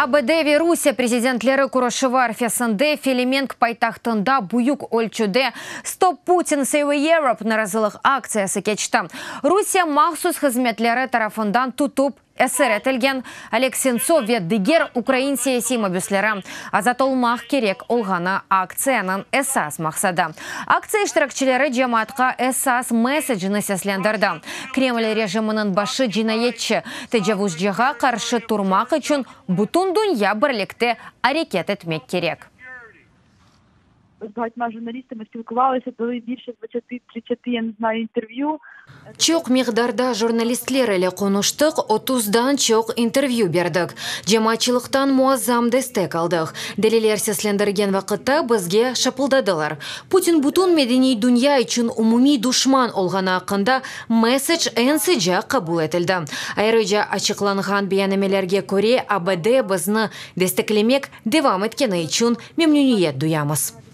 ABD ve Rusiye prezidentleri körüşüvi arfesinde Felemenk paytahtında büyük ölçüde Stop Putin, Save Europe narazılıq aktsiyası keçti. Rusiye mahsus hızmetleri tarafından tutıp esir etilgen Oleg Sentsov ve diger ukrain siyasiy mabüsleri azat olmaq kerek olğanı aktsiyanıñ esas maqsadı. Aktsiya iştirakçileri cemaatqa esas mesecni seslendirdi, Kreml rejiminiñ başı cinayetçi, tecavuzcığa qarşı turmaq içün bütün dünya birlikte areket etmek kerek. З багатьма журналістами спілкувалися, дали більше 20-30, я не знаю, інтерв'ю. Çoq miqdarda jurnalistler ile qonuştıq, otuzdan çoq intervyü berdik. Cemaatçılıqtan muazzam destek aldıq. Deliler seslendirgen vaqıtta bizge şapıldadılar. Putin bütün medeniy dünya içün umumiy duşman olğanı aqqında mesec eñ sıcaq qabul etildi. Ayrıca açıqlanğan beyannamelerge köre, ABD bizni desteklemek devam etkeni içün memnüniyet duyamız.